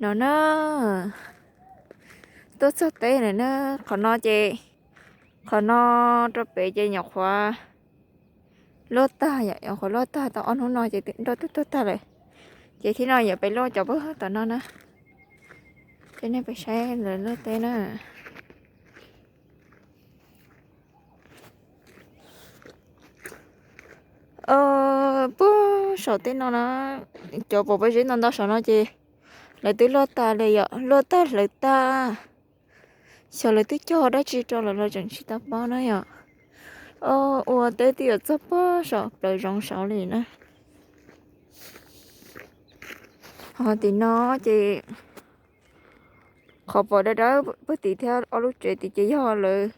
No na, tuaj txog teb lawm na. Qhov no ces, qhov no rau pem ces nyuam qhuav luaj tag yom, nyuam qhuav luaj tag tau ob hnub no ces twb nroj twb tuag tag lawm. Ces thib no yuav pem luaj cov puag tom no na. Ces nej pem saib lawv luaj teb na. Puag saum tej no na, cov pom pob zeb ntau ntau saum no ces lawv twb luaj tas li yom, luaj tag hlawv tag. Xyov lawv twb cog dab tsi rau lawm los tseem tsis tau paub na yom. Ua teb twb yuav txog puag saum plaws zoov saud li na. Ho tim no ces qhov pom dawb dawb puag tim thiab ob lub tsev tim ces yog lawv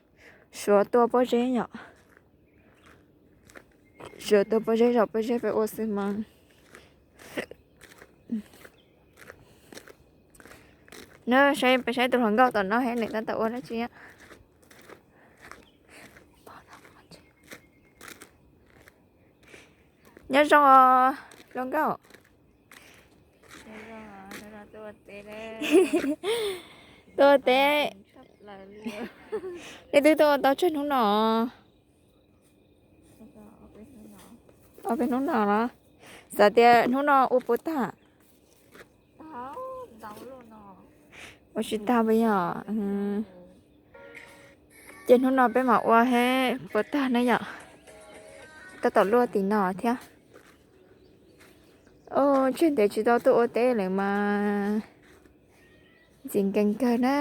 suav tua pob zeb yom. Suav tua pob zeb, zom pob zeb pem ua xwb mas. Na, saib peb saib tus hluas nkauj tom no thiab nws tab tom ua dab tsi. Nyob zoo os hluas nkauj. Tuaj teb. Nej twb tuaj ua tau tsawg hnub no? Ob peb hnub no los? Xav tias hnub no ua puas tag? Ua tsis tag puas yog? Ces hnub no peb mam ua seb puas tag na yom. Tab tom luaj tim no thiab. Tseg ntev tsis tau tuaj ua teb lawm mas ntxim nkees kawg na.